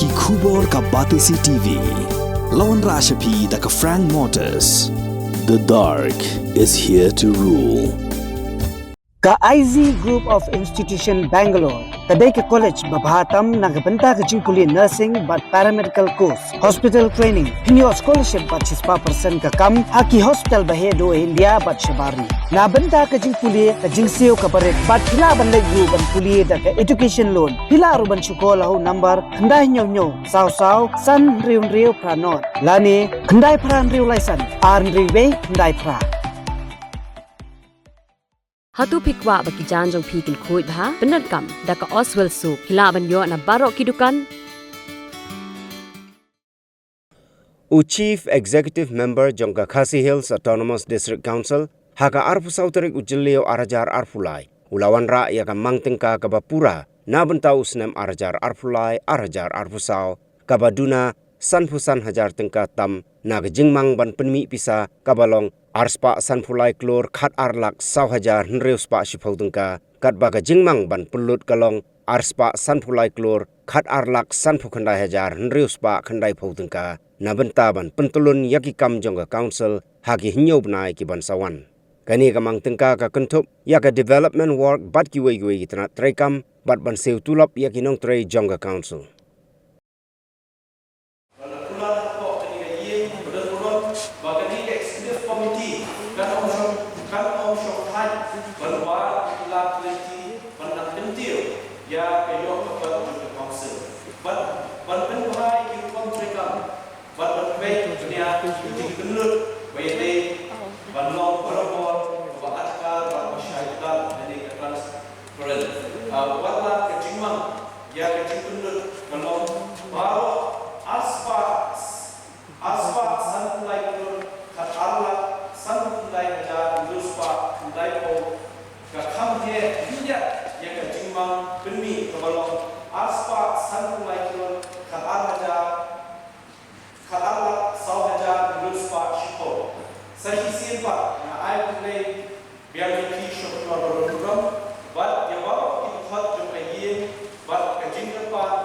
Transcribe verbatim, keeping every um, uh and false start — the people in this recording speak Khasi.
Ki khubor ka Batesi T V. La wanrah sha phi da ka Frank Motors. The dark is here to rule. Ka I Z Group of Institution Bangalore ka dei ka college ba bha tam na ka bynta ka jingpule nursing bad paramedical course, hospital training, pynïoh scholarship bad shispah percent ka kam ha ki hospital ba heh duh India bad shabar ri. Na bynta ka jingpule ka jingsiew kaba rit bad phi lah ban leit ruh ban pule da ka education loan. Phi lah ruh ban shu call ha u number khyndai hynñiew hynñiew saw saw san hynriew hynriew phra nod lane khyndai phra hynriew lai san ar hynriew wei khyndai phra. Hato phi kwah ba ki jaiñ jong phi kin khuid bha? Pyndonkam da ka Oswell Soap. Phi lah ban ïoh na baroh ki dukan. U Chief Executive Member jong ka Khasi Hills Autonomous District Council ha ka arphew saw tarik u Jylliew ar hajar arphew lai u la wanrah ïa ka mang tyngka kaba pura na bynta u snem ar hajar arphew lai ar hajar arphew saw, kaba duna sanphew san hajar tyngka tam na ka jingmang ban pynmih pisa kaba long arspah sanphew lai klur khat ar lak saw hajar hynriew spah shiphew tyngka, katba ka jingmang ban pynlut ka long arspah sanphew lai klur khat ar lak sanphew khyndai hajar hynriew spah khyndaiphew tyngka na bynta ban pyntyllun ïa ki kam jong ka council ha ki hynñiew bnai ki ban sa wan. Kane ka mang tyngka ka kynthup ïa ka development work bad kiwei kiwei ki tnat treikam bad ban siew tulop ïa ki nongtrei jong ka council. Ba la kular hapoh kane ka ïing ba don burom ba kane ka executive committee kan ym shong, kan ym shong thait ban wad ïa ki lad ki lynti ban nang kyntiew ïa ka ïoh ka kot jong ka council, ban, ban pynbha ïa ki rukom treikam, ban, ban peit bniah ïa ki jingpynlut ba ïadei ban long barabor kaba atkar bad ba shai kdar, kane ka trans- Kren, ah, wat la ka jingmang ïa ka jingpynlut ka long baroh arspah, arspah sanphew lai klur khat ar lak sanphew khyndai hajar hynriew spah khyndaiphew, ka kham heh khyndiat ïa ka jingmang pynmih kaba long arspah sanphew lai klur khat ar hajar khat ar lak saw hajar hynriew spah shiphew. Sa shisien pat nga ai khublei biang ïa phi shopnor ba don burom bad ïa baroh ki dkhot jong ka ïing bad ka jingkyrpad